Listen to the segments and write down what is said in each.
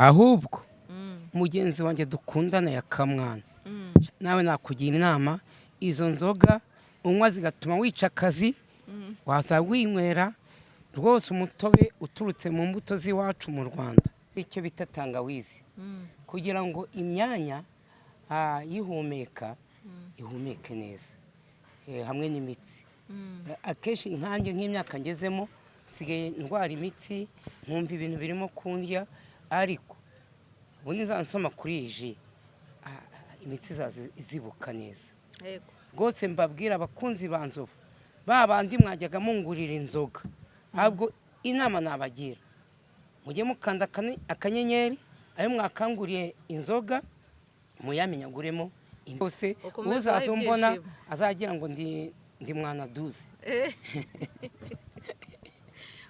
Ahubwo mugenzi wanjye dukundana ya kamwana, nawe nakugira inama: izo nzoga unywa zigatuma wica akazi, waza winywera rwose umutobe uturutse mu mbuto z'iwacu mu Rwanda, icyo bita tangawizi, kugira ngo imyanya y'ihumeka ihumeke neza, hamwe n'imitsi. Akenshi nkanjye nk'imyaka ngezemo, nsigaye ndwara imitsi, nkumva ibintu birimo kundya, ariko ubu nsoma kuri iyi jus, imitsi izaza izibuka neza. Rwose mbabwira, abakunzi ba Nzovu, ba bandi mwajyaga mungurira inzoga, ntabwo inama nabagira, mujye mukanda akanyenyeri, ayo mwakanguriye inzoga muyamenyaguremo rwose. Ukomeze uzaza ubahe umbona ibyishimo. Azagira ngo ndi mwana duze.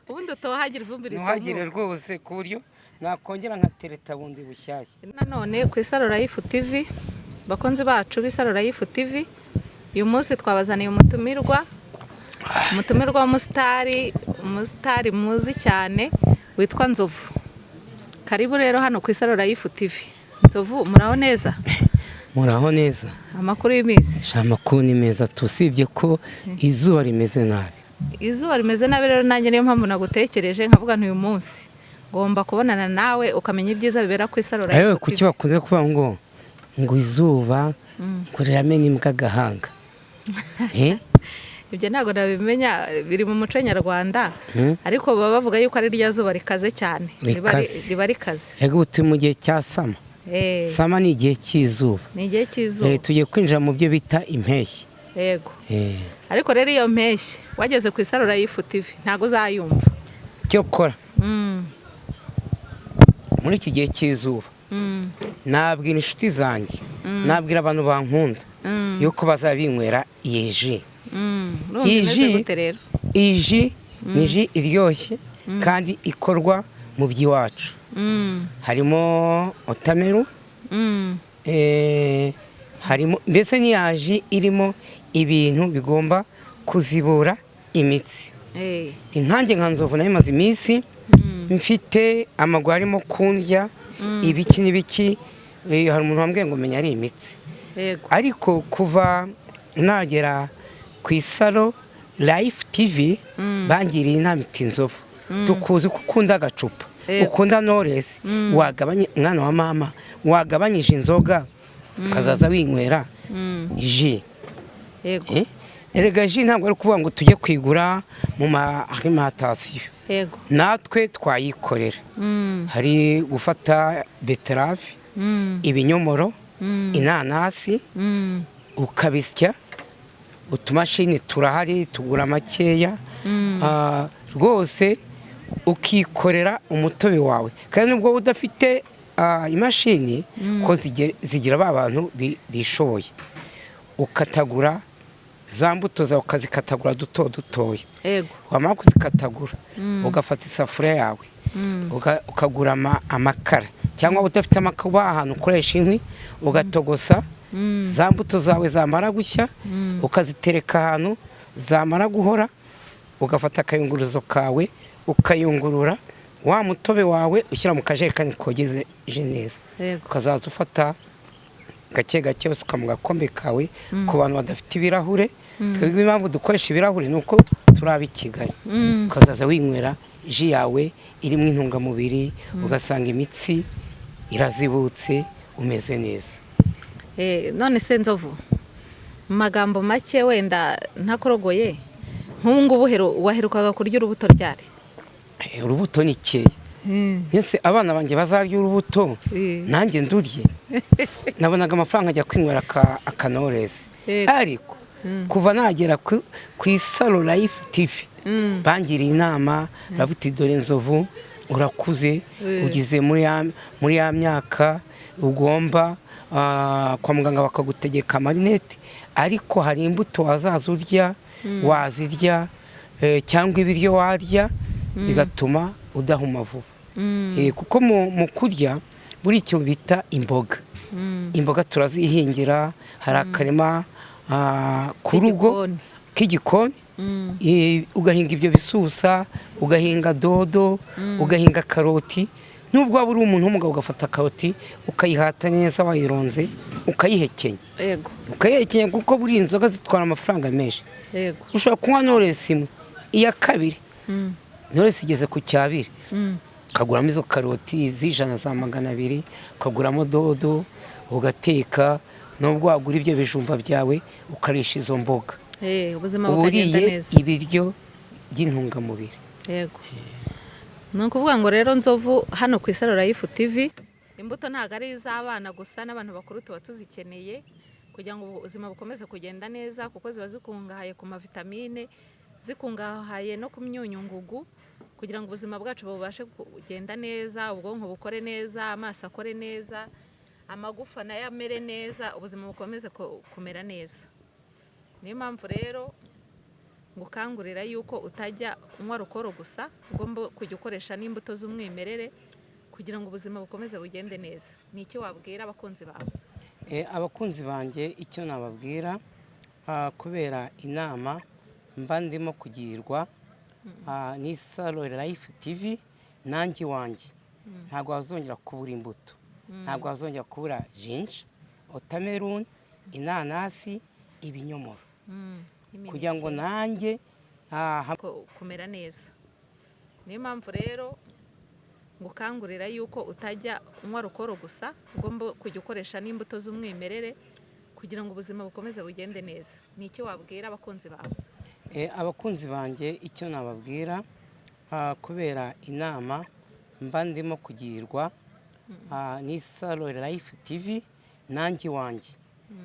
Ubundi utohagira ivumbi ntuhagire ritumuka. Rwose ku buryo nakongera nkatereta bundi bushyashya. Nanone ku Isaro Life TV, bakunzi bacu b'Isaro Life TV, uyu munsi twabazaniye umutumirwa w'umusitari, umusitari muzi cyane witwa Nzovu. Karibu rero hano ku Isaro Life TV. Nzovu, muraho neza? Muraho neza. Amakuru y'iminsi? Sha, amakuru ni meza, usibye ko izuba rimeze nabi. Izuba rimeze nabi. Rero nanjye niyo mpamvu nagutekereje, nkavuga nti uyu munsi ngomba kubonana nawe ukamenya ibyiza bibera ku Isaro Ariko Life kuki TV. bakunze kuvuga ngo izuba ngo riramena imbwa agahanga? Eh? Ibyo ntabwo nabimenya, biri mu muco nyarwanda, ariko baba bavuga yuko ari rya zuba rikaze cyane. Rikaze. Riba rikaze. Rega ubu turi mu gihe cya summer. Summer ni igihe cy'izuba. Ni igihe cy'izuba. Tugiye kwinjira mu byo bita impeshyi. Yego. Ariko rero iyo mpeshyi wageze ku Isaro Life TV ntabwo uzayumva. Cyo kora muri iki gihe cy'izuba, nabwira inshuti zanjye, nabwira abantu bankunda yuko bazabinywera iyi jus. Urumva Iyi imeze jus gute rero? Iyi jus ni jus iryoshye kandi ikorwa mu by'iwacu. Harimo watermelon, harimo mbese ni ya jus irimo ibintu bigomba kuzibura imitsi. Inkange nka Nzovu nayo imaze iminsi mfite amaguru arimo kundya, ibiki n'ibiki. Hari umuntu wambwiye ngo menya ari imitsi, ariko kuva nagera ku Isaro Life TV, bangiriye inama iti: "Nzovu, tukuzi ko ukunda agacupa, ukunda Knowless, wagabanye, mwana wa mama, wagabanyije inzoga ukazaza winywera jus." Erega jus ntabwo ari ukuvuga ngo tujye kwigura mu ma alimentation, natwe twayikorera. Hari gufata betterave, ibinyomoro, inanasi, ukabisya. Utumashini turahari, tugura makeya. Rwose ukikorera umutobe wawe, kandi nubwo udafite imashini, ko zigira ba bantu bishoboye, ukatagura za mbuto zawe, ukazikatagura duto dutoya. Wamara kuzikatagura, ugafata isafuriya yawe, ukagura amakara, cyangwa udafite amakara uba ahantu ukoresha inkwi, ugatogosa za mbuto zawe. Zamara gushya, ukazitereka ahantu, zamara guhora, ugafata akayunguruzo kawe, ukayungurura wa mutobe wawe, ushyira mu kajerekani kogeje neza, ukazaza ufata gake gake usuka mu gakombe kawe. Ku bantu badafite ibirahure, twebwe impamvu dukoresha ibirahure ni uko turi ab'i Kigali, ukazaza winywera jus yawe irimo intungamubiri, ugasanga imitsi irazibutse, umeze neza. None se Nzovu, mu magambo make, wenda ntakorogoye, nk'ubu ngubu waherukaga kurya urubuto ryari? Urubuto ni keya. Mbese abana banjye bazarya urubuto, nanjye ndurye. Nabonaga amafaranga ajya kwinywera aka Knowless, ariko kuva nagera ku Isaro Life TV, bangiriye inama, baravuga iti: "Dore Nzovu, urakuze, ugize muri ya myaka ugomba kwa muganga bakagutegeka amarinete, ariko hari imbuto wazaza urya, wazirya, cyangwa ibiryo warya bigatuma udahuma vuba." Kuko mu kurya buri icyo bita imboga, imboga turazihingira, hari akarima ku rugo K'igikoni. k'igikoni. Ugahinga ibyo bisusa, ugahinga dodo, ugahinga karoti. Nubwo waba uri umuntu w'umugabo, ugafata karoti ukayihata neza wayironze, ukayihekenya, ukayihekenya, kuko buriya inzoga zitwara amafaranga menshi. Ushobora kunywa Knowless imwe, iya kabiri Knowless igeze ku cyabiri, ukaguramo izo karoti z'ijana, za 200, ukaguramo dodo ugateka. Nubwo wagura ibyo bijumba byawe ukarisha izo mboga, Ubuzima uba bukagenda uriye neza. ibiryo by'intungamubiri. Yego, ni ukuvuga ngo rero Nzovu, hano ku Isaro Life TV, imbuto ntabwo ari iz'abana gusa, n'abantu bakuru tuba tuzikeneye kugira ngo ubuzima bukomeze kugenda neza, kuko ziba zikungahaye ku mavitamine, zikungahaye no ku myunyungugu, kugira ngo ubuzima bwacu bubashe kugenda neza, ubwonko bukore neza, amaso akore neza, amagufa nayo amere neza, ubuzima bukomeze kumera neza. Niyo mpamvu rero ngukangurira yuko utajya unywa alcool gusa, ugomba kujya ukoresha n'imbuto z'umwimerere kugira ngo ubuzima bukomeze bugende neza. Ni icyo wabwira abakunzi bawe? Abakunzi banjye, icyo nababwira, kubera inama mba ndimo kugirwa n'Isaro Life TV, nanjye iwanjye ntabwo wazongera kubura imbuto, ntabwo wazongera kubura ginger, watermelon, inanasi, ibinyomoro, kugira ngo nanjye Kumera neza. Niyo mpamvu rero ngukangurira yuko utajya unywa alcool gusa, ugomba kujya ukoresha n'imbuto z'umwimerere kugira ngo ubuzima bukomeze bugende neza. Ni icyo wabwira abakunzi bawe? Abakunzi banjye, icyo nababwira, kubera inama mba ndimo kugirwa n'Isaro Life TV, nanjye iwanjye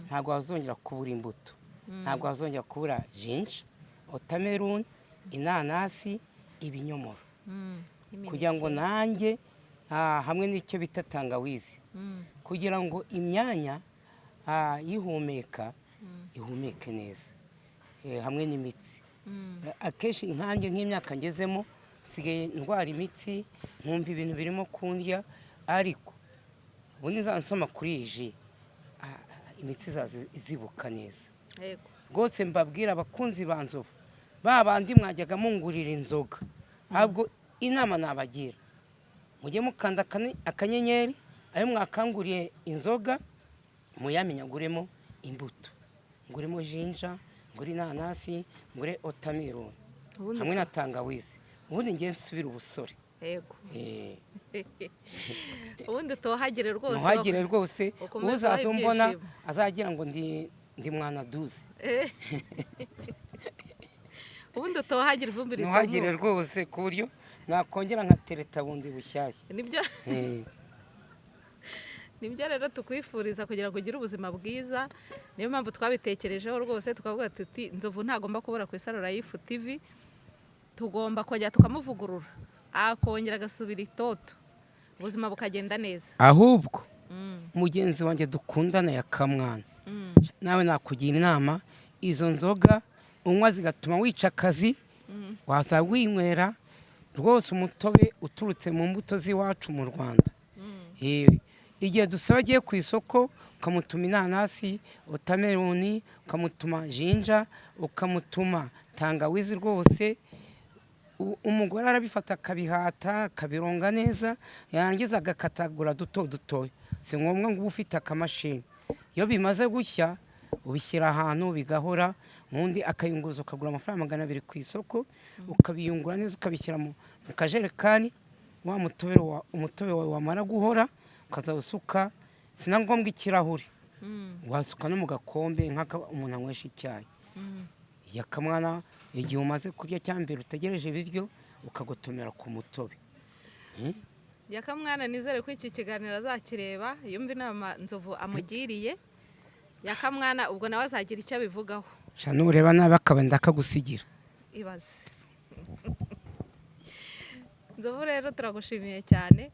ntabwo wazongera kubura imbuto, ntabwo wazongera kubura ginger, watermelon, inanasi, ibinyomoro, kugira ngo nanjye hamwe n'icyo bita tangawizi, kugira ngo imyanya y'ihumeka ihumeke neza, hamwe n'imitsi. Akenshi nkanjye nk'imyaka ngezemo, nsigaye ndwara imitsi, nkumva ibintu birimo kundya, ariko ubu nsoma kuri iyi ji, imitsi izaza izibuka neza. Rwose mbabwira, abakunzi ba Nzovu, ba bandi mwajyaga mungurira inzoga, ntabwo inama nabagira, mujye mukanda akanyenyeri, ayo mwakanguriye inzoga muyamenya, nguremo imbuto, nguremo ginger, ngure inanasi, ngure watermelon hamwe na tangawizi, ubundi ngiye nsubire ubusore. Ubundi utohagire rwose. Ntuhagire rwose. Ukomeze Uzaza ubahe umbona ibyishimo. azagira ngo ndi mwana duze. Ubundi utohagire, ivumbi Ntuhagire ritumuka. rwose, ku buryo nakongera nkatereta bundi bushyashya. Nibyo. Nibyo rero tukwifuriza kugira ngo ugire ubuzima bwiza. Niyo mpamvu twabitekerejeho rwose, tukavuga tuti Nzovu ntagomba kubura ku Isaro Life TV, tugomba kongera tukamuvugurura, akongera agasubira itoto, ubuzima bukagenda neza. Ahubwo mugenzi wanjye dukundana ya Kamwana, nawe nakugira inama, izo nzoga unywa zigatuma wica akazi, waza winywera rwose umutobe uturutse mu mbuto z'iwacu mu Rwanda. Igihe dusaba agiye ku isoko, ukamutuma inanasi, watermelon, ukamutuma ginger, ukamutuma tangawizi, rwose umugore arabifata akabihata, akabironga neza, yarangiza agakatagura duto dutoya. Si ngombwa ngo ube ufite akamashini. Iyo bimaze gushya ubishyira ahantu bigahora, ubundi akayunguruza, ukagura amafaranga 200 ku isoko, ukabiyungura neza, ukabishyira mu kajerekani. Wa mutobe umutobe wawe wamara guhora, ukaza usuka. Si na ngombwa ikirahure, wasuka no mu gakombe nk'aka umuntu anywesha icyayi. Yakamwana, igihe umaze kurya cyangwa mbere utegereje ibiryo, ukagotomera ku mutobe. Yakamwana, nizere ko iki kiganiro azakireba, yumva inama Nzovu amugiriye. Yakamwana ubwo nawe azagira icyo abivugaho. Sha, nureba nabi akaba ndakagusigira. Ibaze! Nzovu rero, turagushimiye cyane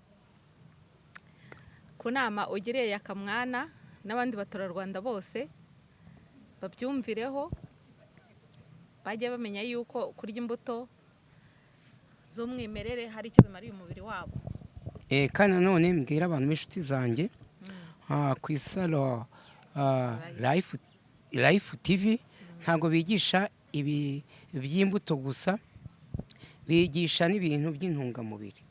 ku nama ugiriye Yakamwana n'abandi baturarwanda bose. Babyumvireho, bajye bamenya yuko kurya imbuto z'umwimerere hari icyo bimariye umubiri wabo. Kandi nanone mbwira abantu b'inshuti zanjye, ku Isaro Life TV ntabwo bigisha ibi by'imbuto gusa, bigisha n'ibintu by'intungamubiri.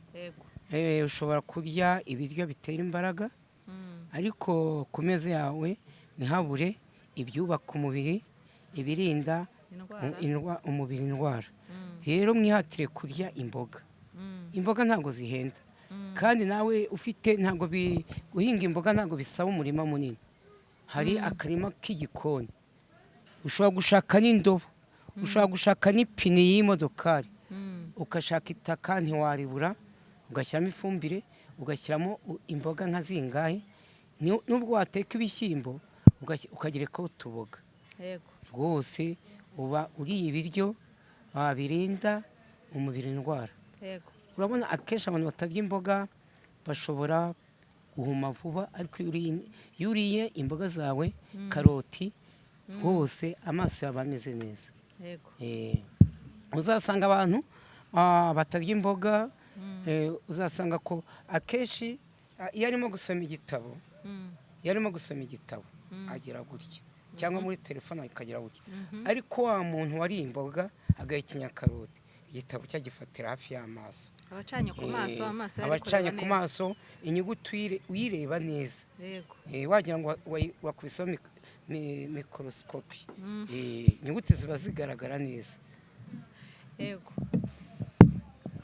Ushobora kurya ibiryo bitera imbaraga, ariko ku meza yawe ntihabure ibyubaka umubiri, ibirinda umubiri indwara. Rero mwihatire kurya imboga. Imboga ntabwo zihenda, kandi nawe ufite ntabwo guhinga imboga ntabwo bisaba umurima munini. Hari akarima k'igikoni, ushobora gushaka n'indobo, ushobora gushaka n'ipine y'imodokari, ugashaka itaka ntiwaribura, ugashyiramo ifumbire, ugashyiramo imboga nka zingahe. Nubwo wateka ibishyimbo ukagerekaho utuboga, rwose uba uriye ibiryo birinda umubiri indwara. Urabona akenshi abantu batarya imboga bashobora guhuma vuba, ariko iyo uriye imboga zawe, karoti, rwose amaso yaba ameze neza. Uzasanga abantu batarya imboga, uzasanga ko akenshi iyo arimo gusoma igitabo, iyo arimo gusoma igitabo agira gutya, cyangwa muri telefone akagira gutya. Ariko wa muntu wariye imboga agahekenya karoti, igitabo cyagifatira hafi y'amaso. Abacanye ku maso, amaso abacanye ku maso, inyuguti uyireba neza, wagira ngo wakubiseho mikorosikopi, inyuguti ziba zigaragara neza. Yego,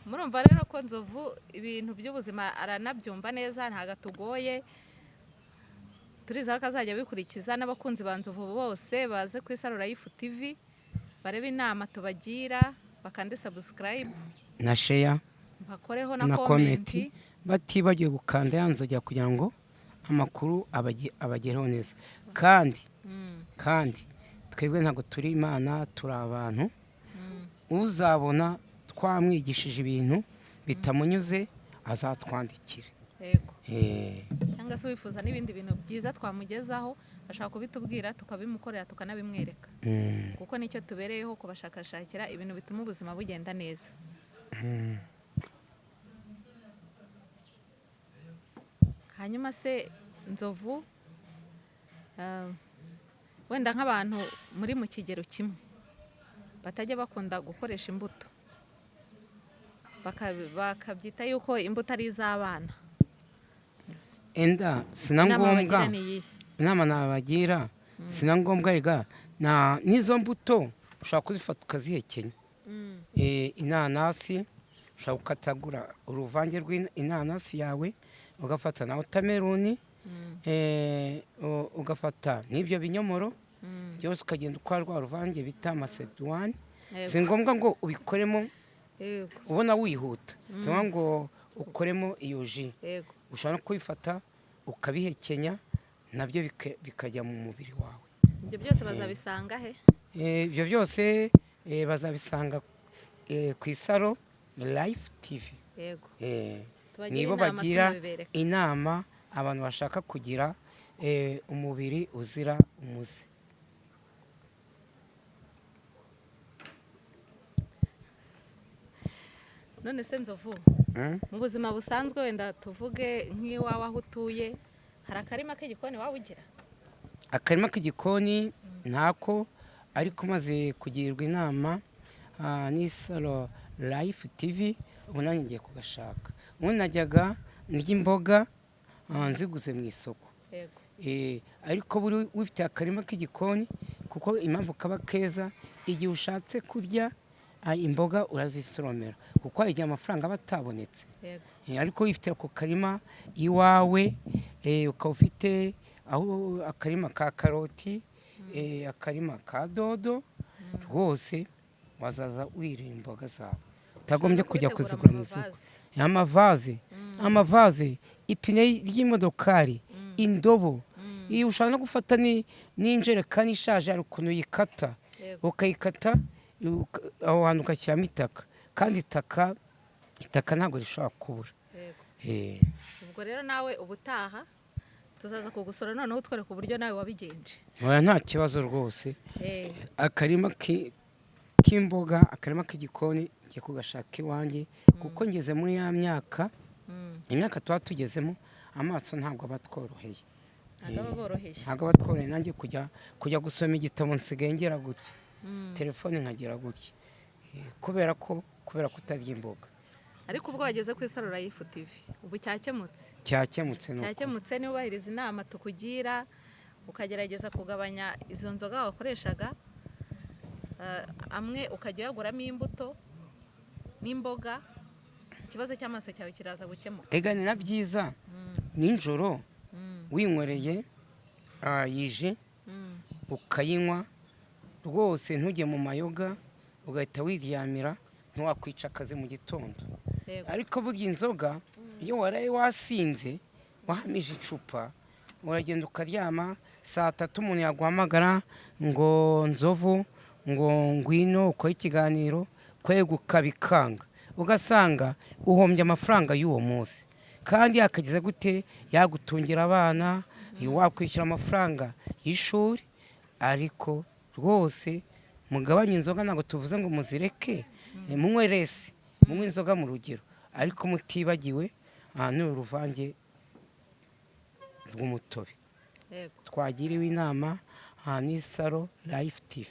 murumva rero ko Nzovu ibintu by'ubuzima aranabyumva neza, ntabwo atugoye. Turizera ko azajya abikurikiza, n'abakunzi ba Nzovu bose baze ku Isaro Life TV barebe inama tubagira, bakande subscribe na share bakoreho na comment, batibagiwe gukanda ya nzogera kugira ngo amakuru abagereho neza. Kandi kandi twebwe ntabwo turi Imana, turi abantu. Uzabona twamwigishije ibintu bitamunyuze azatwandikire. Yego. Cyangwa se wifuza n'ibindi bintu byiza twamugezaho, ashaka kubitubwira tukabimukorera, tukanabimwereka, kuko nicyo tubereyeho, kubashakashakira ibintu bituma ubuzima bugenda neza. Hanyuma se Nzovu, wenda nk'abantu muri mu kigero kimwe batajya bakunda gukoresha imbuto, bakabyita yuko imbuto ari iz'abana, enda sinangombwa. Inama nabagira, sinangombwa rega n'izo mbuto ushobora kuzifata ukazihekenya. Inanasi ushobora gukatagura uruvange rw'inanasi yawe, ugafata na wotameruni, ugafata n'ibyo binyomoro byose, ukagenda ukora rwa ruvange bita maseduwane. Si ngombwa ngo ubikoremo ubona wihuta, si ngombwa ngo ukoremo iyo ji, ushobora no kubifata ukabihekenya nabyo bikajya mu mubiri wawe. Ibyo byose bazabisanga he? Ibyo byose bazabisanga ku Isaro Life TV. Nibo bagira inama abantu bashaka kugira umubiri uzira umuze. None se Nzovu, mu buzima busanzwe wenda tuvuge nk'iwawe aho utuye, hari akarima k'igikoni waba ugira? Akarima k'igikoni ntako, ariko maze kugirwa inama n'Isaro Life TV, ubu nanjye ngiye kugashaka. Ubu najyaga ndya imboga nziguze mu isoko, ariko buri ufite akarima k'igikoni, kuko impamvu kaba keza, igihe ushatse kurya imboga urazisoromera, kuko hari igihe amafaranga aba atabonetse. Ariko wifite ako karima iwawe, ukaba ufite aho akarima ka karoti, akarima ka dodo, rwose wazaza wirira imboga zawe utagombye kujya kuzigura mu isoko. Amavaze, amavaze, ipine ry'imodokari, indobo, iyo ushobora no gufata n'injerekani ishaje, hari ukuntu uyikata, ukayikata aho hantu ugashyiramo itaka, kandi itaka ntabwo rishobora kubura. Ubwo rero nawe ubutaha tuzaza kugusura, noneho utwereka uburyo nawe wabigenje. Nta kibazo rwose. Akarima k'imboga, akarima k'igikoni ngiye kugashaka iwanjye, kuko ngeze muri ya myaka, imyaka tuba tugezemo amaso ntabwo aba atworoheye. Ntabwo aba atworoheye. Nanjye kujya gusoma igitabo nsigaye ngera gutya, telefone nkagera gutya, kubera ko kutarya imboga. Ariko ubwo wageze ku Isaro Life TV, ubu cyakemutse. Cyakemutse nuko. Cyakemutse niba wubahiriza inama tukugira, ukagerageza kugabanya izo nzoga wakoreshaga, amwe ukajya uyaguramo imbuto n'imboga, ikibazo cy'amaso cyawe kiraza gukemuka. Ega ni na byiza nijoro winywereye yije, ukayinywa rwose, ntujye mu mayoga, ugahita wiryamira, ntiwakwica akazi mu gitondo. Ariko burya inzoga iyo waraye wasinze, wahamije icupa, uragenda ukaryama, saa 3 umuntu yaguhamagara ngo: "Nzovu," ngo: "ngwino ukore ikiganiro," kweguka bikanga, ugasanga uhombye amafaranga y'uwo munsi, kandi yakageze gute yagutungira abana, wakwishyura amafaranga y'ishuri. Ariko rwose mugabanye inzoga. Ntabwo tuvuze ngo muzireke, munywe less, munywe inzoga mu rugero, ariko mutibagiwe aha ni uruvange rw'umutobe. Twagiriwe inama aha n'Isaro Life TV.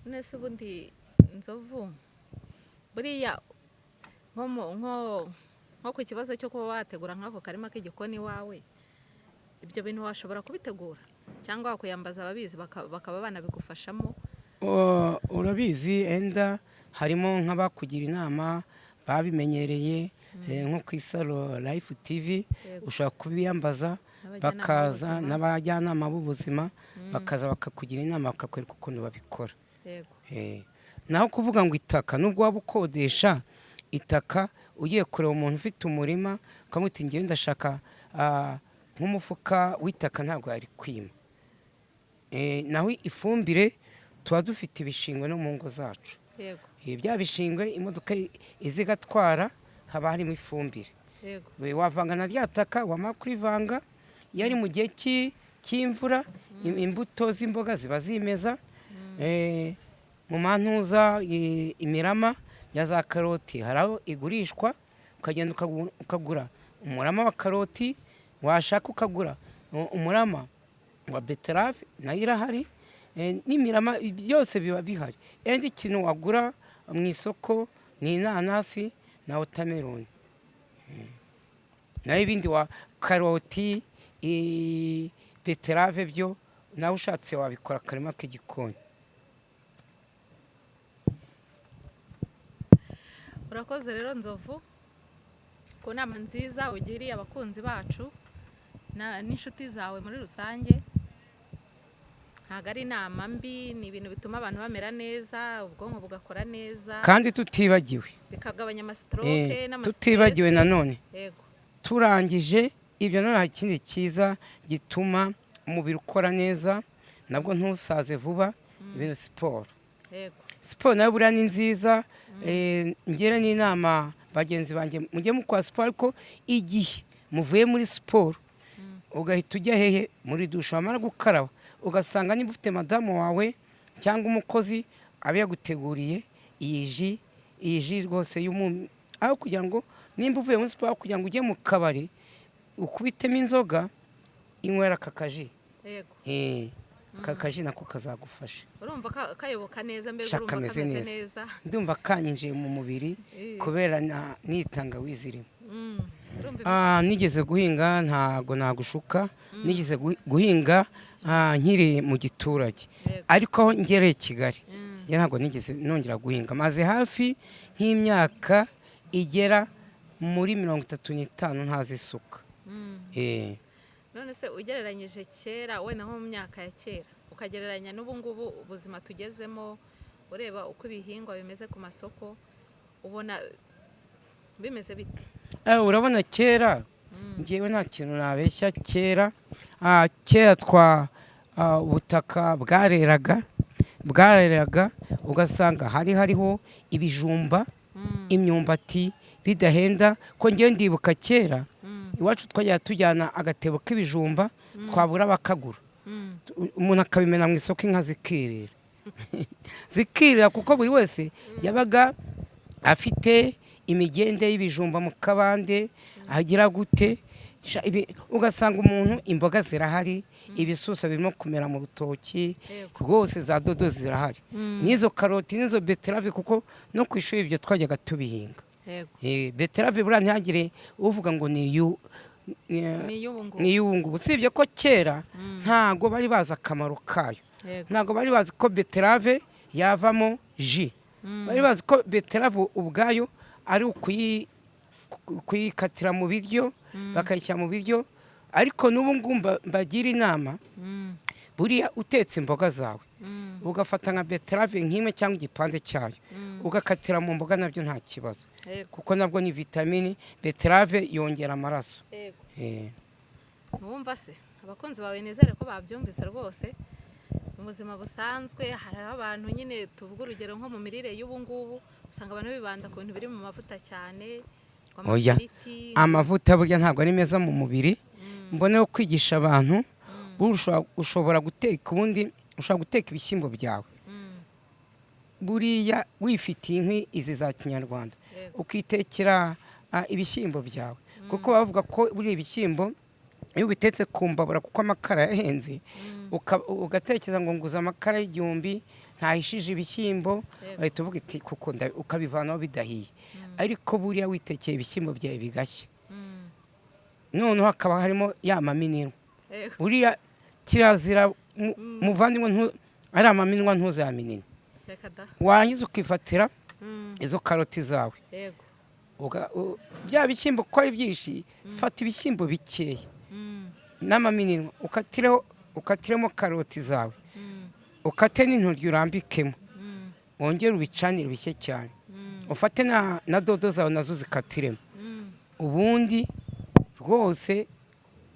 None se ubundi Nzovu, buriya nko ku kibazo cyo kuba wategura nk'ako karima k'igikoni iwawe, ibyo bintu washobora kubitegura cyangwa wakuyambaza ababizi bakaba banabigufashamo? Urabizi, enda harimo nk'abakugira inama babimenyereye, nko ku Isaro Life TV. Ushobora kubiyambaza n'abajyanama bakaza b'ubuzima. N'abajyanama b'ubuzima bakaza bakakugira inama, bakakwereka ukuntu babikora. Naho kuvuga ngo itaka, nubwo waba ukodesha itaka, ugiye kureba umuntu ufite umurima ukamwita: "Ngewe ndashaka nk'umufuka w'itaka," ntabwo yari kwima. Naho ifumbire, tuba dufite ibishingwe no mu ngo zacu. Bya bishingwe imodoka iza igatwara, haba harimo ifumbire. Wavanga na rya taka, wamara kurivanga, iyo ari mu gihe cy'imvura, imbuto z'imboga ziba zimeza. Mu mantuza imirama ya za karoti hari aho igurishwa, ukagenda ukagura umurama wa karoti, washaka ukagura umurama wa beterave, nayo irahari. N'imirama byose biba bihari. Indi ikintu wagura mu isoko ni inanasi na watermelon, naho ibindi wa karoti, beterave byo nawe ushatse wabikora akarima k'igikoni. Urakoze rero Nzovu ku nama nziza ugiriye abakunzi bacu n'inshuti zawe muri rusange. Ntabwo ari inama mbi, ni ibintu bituma abantu bamera neza, ubwonko bugakora neza. Kandi tutibagiwe bikagabanya amastroke n'amastress. Tutibagiwe nanone, turangije ibyo, nta kindi cyiza gituma umubiri ukora neza, nabwo ntusaze vuba, ibintu siporo. Siporo nayo buriya ni nziza. Ngire n'inama bagenzi banjye, mujye mukora siporo, ariko igihe muvuye muri siporo ugahita ujya hehe? Muri dushe. Wamara gukaraba, ugasanga niba ufite madamu wawe cyangwa umukozi aba yaguteguriye iyi jus, iyi jus rwose y'umu, aho kugira ngo, nimba uvuye muri siporo, aho kugira ngo ujye mu kabari ukubitemo inzoga, inywera aka kajus. Aka kajus nako kazagufasha. Urumva kayoboka neza mbega? Sha, urumva kameze kameze neza. Neza. Ndumva kanyinjiye mu mubiri kubera n'itangawizi irimo. Urumva Nigeze guhinga, ntago nagushuka, nigeze guhinga nkiri mu giturage. Ariko aho ngereye Kigali, njye ntabwo nigeze nongera guhinga. Maze hafi nk'imyaka igera muri 35 ntazi isuka. None se ugereranyije kera, wenda nko mu myaka ya kera, ukagereranya n'ubu ngubu ubuzima tugezemo, ureba uko ibihingwa bimeze ku masoko, ubona bimeze bite? Urabona kera, ngewe nta kintu nabeshya, kera kera twa ubutaka bwareraga, ugasanga hariho ibijumba, imyumbati bidahenda. Ko ngewe ndibuka kera iwacu twajyaga tujyana agatebo k'ibijumba, twabura bakagura, umuntu akabimena mu isoko, inka zikirira, zikirira, kuko buri wese yabaga afite imigende y'ibijumba mu kabande. Agira gute? Ugasanga umuntu imboga zirahari, ibisusa birimo kumera mu rutoki. Rwose za dodo zirahari, n'izo karoti n'izo beterave, kuko no ku ishuri ibyo twajyaga tubihinga. Yego. Beterave buriya ntihagire uvuga ngo ni iyu Ni iy'ubu ngubu. Ni iy'ubu ngubu, usibye ko kera ntago bari bazi akamaro kayo. Ntago bari bazi ko beterave yavamo jus. Bari bazi ko beterave ubwayo ari kuyikatira mu biryo, bakayishyira mu biryo. Ariko n'ubu ngubu mbagira inama, buriya utetse imboga zawe, ugafata nka beterave nk'imwe cyangwa igipande cyayo, ugakatira mu mboga, nabyo nta kibazo, kuko nabwo ni vitamini. Beterave yongera amaraso. Wumva se, abakunzi bawe nizere ko babyumvise rwose. Mu buzima busanzwe hariho abantu nyine, tuvuga urugero nko mu mirire y'ubu ngubu, usanga abantu bibanda ku bintu biri mu mavuta cyane, ngo Oya. amafiriti. Amavuta burya ntabwo ari meza mu mubiri. Mboneho kwigisha abantu, ushobora guteka, ubundi ushobora guteka ibishyimbo byawe, buriya wifitiye inkwi izi za kinyarwanda, ukitekera ibishyimbo byawe, kuko bavuga ko buriya ibishyimbo iyo ubitetse ku mbabura, kuko amakara yahenze, ugatekereza ngo nguze amakara y'1000 ntahishije ibishyimbo, uhita uvuga iti kuko ukabivanaho bidahiye. Ariko buriya witekeye ibishyimbo byawe bigashya, noneho hakaba harimo ya maminwa, buriya kirazira muvandimwe, ari amaminwa ntuzayaminine. Reka da. Warangiza ukifatira izo karoti zawe, bya bishyimbo kuko ari byinshi, fata ibishyimbo bikeya n'amaminwa, ukatireho, ukatiremo karoti zawe, ukate n'intoryi urambikemo, wongere ubicanire bishye cyane, ufate na dodo zawe nazo zikatiremo. Ubundi rwose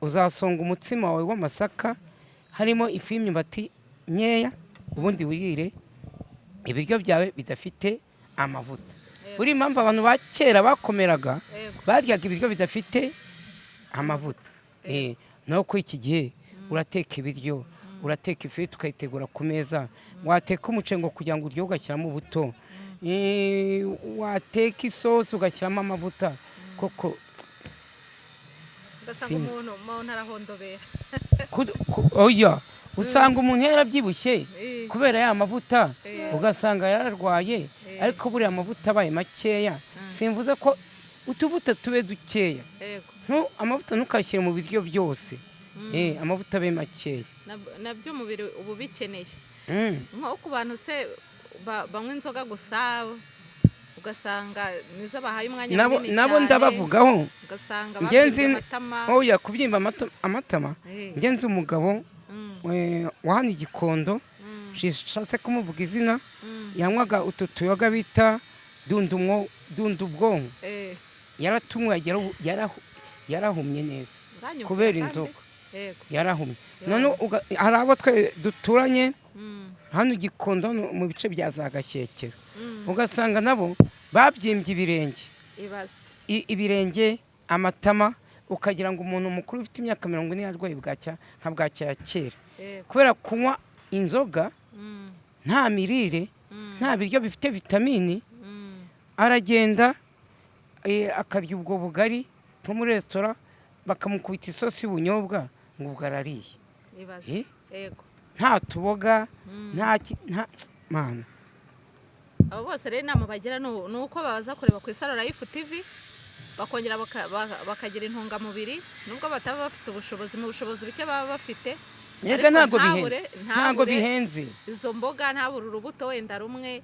uzasonga umutsima wawe w'amasaka harimo ifu y'imyumbati nkeya, ubundi wirire ibiryo byawe bidafite amavuta. Buri impamvu abantu ba kera bakomeraga, baryaga ibiryo bidafite amavuta. Naho kuri iki gihe urateka ibiryo, urateka ifiriti ukayitegura ku meza, wateka umuceri ngo kugira ngo uryohe ugashyiramo ubuto, wateka isosi ugashyiramo amavuta koko. Ugasanga Sinzi. umuntu arahondobera. Oya, usanga umuntu yarabyibushye kubera ya mavuta, ugasanga yararwaye. Ariko buriya amavuta abaye makeya, simvuze ko utuvuta tube dukeya. Amavuta ntukashyire mu biryo byose. Amavuta abe makeya. Nabyo umubiri uba ubikeneye. Nko ku bantu se banywa inzoga gusa, ugasanga nizo bahaye umwanya Nabo munini nabo cyane, ndabavugaho. ugasanga Ngenzi babyimbye amatama. Oya, kubyimba amatama, ngenzi umugabo wa hano i Gikondo, shatse kumuvuga izina, yanywaga utu tuyoga bita dundumwo, dunda ubwonko. Yaratunywe yarahumye neza Uranyumvira kubera kandi? inzoga. Yarahumye. None hari abo twe duturanye hano i Gikondo, hano mu bice bya za Gashyekero, ugasanga nabo babyimbye ibirenge. Ibaze. Ibirenge, amatama, ukagira ngo umuntu mukuru ufite imyaka 40 yarwaye bwacya nka bwacya ya kera, kubera kunywa inzoga, nta mirire, nta biryo bifite vitamini. Aragenda akarya ubwo bugari nko muri resitora, bakamukubita isosi y'ubunyobwa ngo ubwo arariye. Ibaze. Nta tuboga, nta mana. Abo bose rero inama bagira ni uko baza kureba ku Isaro Life TV, bakongera bakagira intungamubiri, nubwo bataba bafite ubushobozi, mu bushobozi buke baba bafite. Yega, Ariko ntabwo bihenze, ntabwo ntabure bihenze. izo mboga, ntabure urubuto wenda rumwe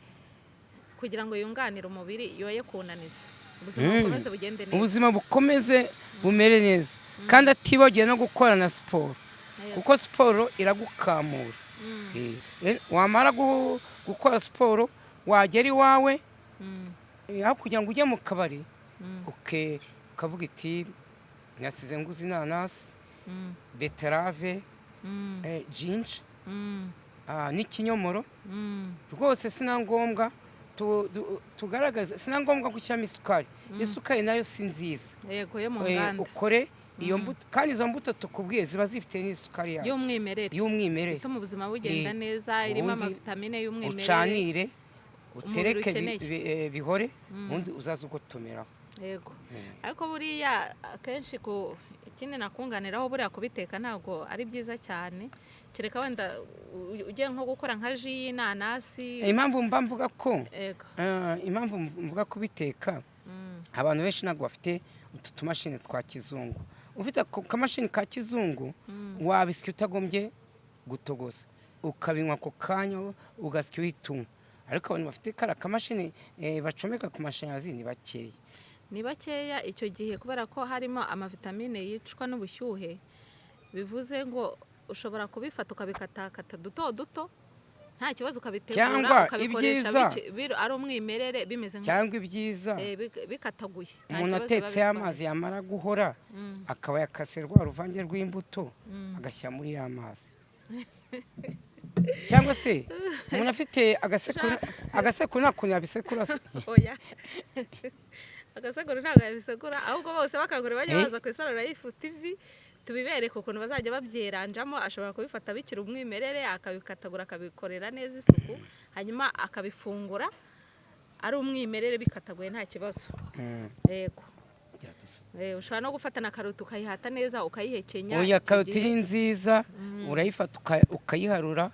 kugira ngo yunganire umubiri, yoye kunaniza ubuzima, bukomeze bugende neza. Ubuzima bukomeze bumere neza, kandi atibagiwe no gukora na siporo, kuko siporo iragukamura. Wamara gukora siporo, wagera iwawe, aho kugira ngo ujye mu kabari, ukavuga iti nasize nguze inanasi, beterave, ginger, n'ikinyomoro. Rwose si na ngombwa tugaragaze, si na ngombwa gushyiramo isukari. Isukari nayo si nziza. Yego, yo mu nganda. Ukore iyo mbuto, kandi izo mbuto tukubwiye ziba zifite n'isukari yazo y'umwimerere, y'umwimerere, ituma ubuzima bugenda neza, irimo Ubundi amavitamine y'umwimerere ucanire, utereke ukeneye. bihore, ubundi uzaze ugotomeraho. Yego, ariko buriya akenshi ku ikindi nakunganiraho, buriya kubiteka ntabwo ari byiza cyane, kereka wenda ugiye nko gukora nka jus y'inanasi. Impamvu mba mvuga ko impamvu mvuga kubiteka, Abantu benshi ntabwo bafite utu tumashini twa kizungu. Ufite ako kamashini ka kizungu wabisya utagombye gutogosa, ukabinywa ako kanya, ugasya uhita unywa. Ariko abantu bafite kariya kamashini bacomeka ku mashanyarazi ni bakeya. Ni bakeya icyo gihe, kubera ko harimo amavitamine yicwa n'ubushyuhe. Bivuze ngo ushobora kubifata ukabikatakata duto duto, nta kibazo, ukabitegura, Cyangwa ukabikoresha ibyiza. Ari umwimerere, bimeze nka Cyangwa ibyiza, bikataguye. Nta umuntu kibazo biba atetse bitwaye. amazi, yamara guhora akaba yakase rwa ruvange rw'imbuto, agashyira muri ya mazi. Cyangwa se umuntu afite agasekuru, agasekuru nta kuntu yabisekura se? Oya, agasekuru ntabwo yabisekura. Ahubwo bose bakangurira bajya baza ku Isaro Life TV, tubibereke ukuntu bazajya babyeranjamo. Ashobora kubifata bikiri umwimerere, akabikatagura, akabikorera neza isuku, hanyuma akabifungura ari umwimerere bikataguye, nta kibazo. Yego. Ushobora no gufata na karoti ukayihata neza, ukayihekenya. Oya, Icyo karoti gihe ni nziza, urayifata ukayiharura,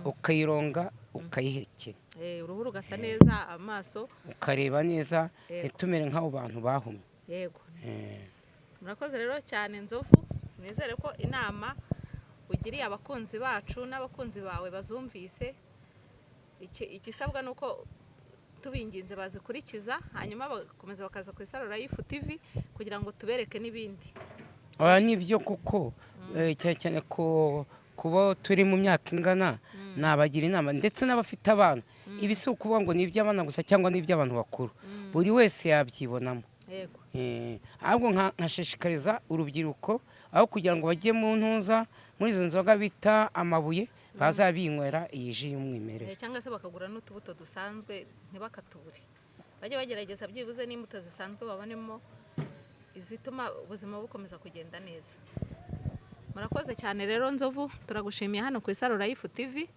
ukayironga, ukayihekenya. Uruhu rugasa neza, amaso ukareba neza, ntitumere nk'abo bantu bahumye. Yego. Murakoze rero cyane, Nzovu. Nizere ko inama ugiriye abakunzi bacu n'abakunzi bawe bazumvise. Igisabwa ni uko tubinginze bazikurikiza, hanyuma bagakomeza bakaza ku Isaro Life TV kugira ngo tubereke n'ibindi. Oya, nibyo kuko cyane cyane ko kuba turi mu myaka ingana, nabagira inama, ndetse n'abafite abana. Ibi si ukuvuga ngo ni iby'abana gusa cyangwa ni iby'abantu bakuru, buri wese yabyibonamo. Ahubwo nkashishikariza urubyiruko, aho kugira ngo bajye mu ntuza muri izo nzoga bita amabuye, bazabinywera iyi ji y'umwimerere. Cyangwa se bakagura n'utubuto dusanzwe, ntibakatubure. Bajye bagerageza byibuze n'imbuto zisanzwe, babonemo izituma ubuzima bukomeza kugenda neza. Murakoze cyane rero, Nzovu, turagushimiye hano ku Isaro Life TV.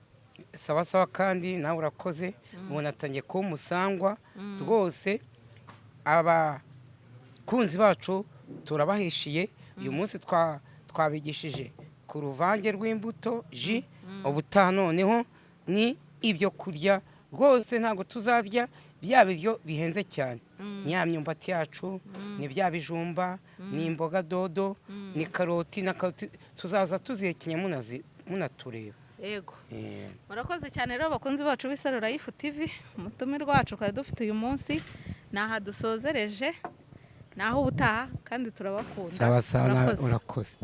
Sawa sawa, kandi nawe urakoze. Umuntu atangiye kuba umusangwa rwose. Abakunzi bacu turabahishiye. Uyu munsi twabigishije ku ruvange rw'imbuto, ji. Ubutaha noneho ni ibyo kurya rwose. Ntabwo tuzarya bya biryo bihenze cyane, ni ya myumbati yacu, ni bya bijumba, ni imboga dodo, ni karoti. Na karoti tuzaza tuzihekenya munatureba. Yego. Murakoze cyane rero, bakunzi bacu b'Isaro Life TV. Umutumirwa wacu twari dufite uyu munsi ni aha dusozereje, ni aho ubutaha, kandi turabakunda. Sawa sawa. Murakoze. Urakoze.